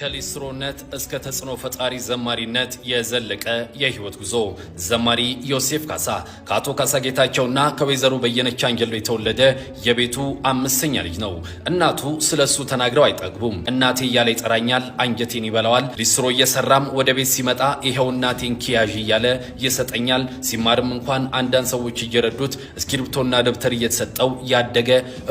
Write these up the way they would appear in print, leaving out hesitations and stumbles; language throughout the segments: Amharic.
ከሊስትሮነት እስከ ተጽዕኖ ፈጣሪ ዘማሪነት የዘለቀ የህይወት ጉዞ። ዘማሪ ዮሴፍ ካሳ ከአቶ ካሳ ጌታቸውና ከወይዘሮ በየነች አንጀሎ የተወለደ የቤቱ አምስተኛ ልጅ ነው። እናቱ ስለ እሱ ተናግረው አይጠግቡም። እናቴ እያለ ይጠራኛል፣ አንጀቴን ይበላዋል። ሊስትሮ እየሰራም ወደ ቤት ሲመጣ ይኸው እናቴን ኪያዥ እያለ ይሰጠኛል። ሲማርም እንኳን አንዳንድ ሰዎች እየረዱት እስክሪብቶና ደብተር እየተሰጠው ያደገ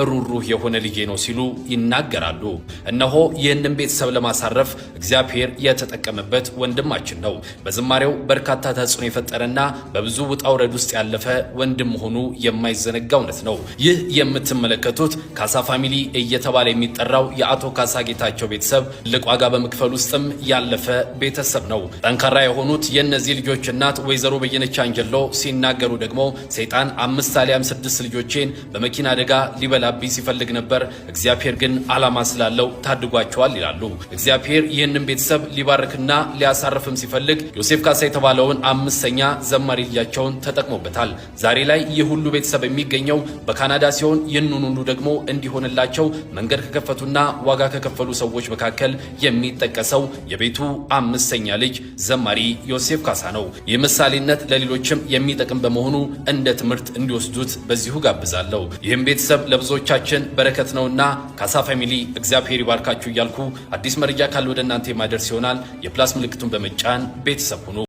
ሩሩህ የሆነ ልጄ ነው ሲሉ ይናገራሉ። እነሆ ይህንን ቤተሰብ ለማሳረፍ እግዚአብሔር የተጠቀመበት ወንድማችን ነው። በዝማሬው በርካታ ተጽዕኖ የፈጠረና በብዙ ውጣ ውረድ ውስጥ ያለፈ ወንድም መሆኑ የማይዘነጋ እውነት ነው። ይህ የምትመለከቱት ካሳ family እየተባለ የሚጠራው የአቶ ካሳ ጌታቸው ቤተሰብ ትልቅ ዋጋ በመክፈል ውስጥም ያለፈ ቤተሰብ ነው። ጠንካራ የሆኑት የእነዚህ ልጆች እናት ወይዘሮ በየነች አንጀሎ ሲናገሩ ደግሞ ሰይጣን አምስት አሊያም ስድስት ልጆቼን በመኪና አደጋ ሊበላብኝ ሲፈልግ ነበር፣ እግዚአብሔር ግን ዓላማ ስላለው ታድጓቸዋል ይላሉ። እግዚአብሔር ይህንን ቤተሰብ ሊባርክና ሊያሳርፍም ሲፈልግ ዮሴፍ ካሳ የተባለውን አምስተኛ ዘማሪ ልጃቸውን ተጠቅሞበታል። ዛሬ ላይ ይህ ሁሉ ቤተሰብ የሚገኘው በካናዳ ሲሆን ይህንን ሁሉ ደግሞ እንዲሆንላቸው መንገድ ከከፈቱና ዋጋ ከከፈሉ ሰዎች መካከል የሚጠቀሰው የቤቱ አምስተኛ ልጅ ዘማሪ ዮሴፍ ካሳ ነው። ይህ ምሳሌነት ለሌሎችም የሚጠቅም በመሆኑ እንደ ትምህርት እንዲወስዱት በዚሁ ጋብዛለሁ። ይህም ቤተሰብ ለብዙዎቻችን በረከት ነውና ካሳ family እግዚአብሔር ይባርካችሁ እያልኩ አዲስ መረጃ ካለ ወደ እናንተ የማደርስ ይሆናል። የ plus ምልክቱን በመጫን ቤተሰብ ሁኑ።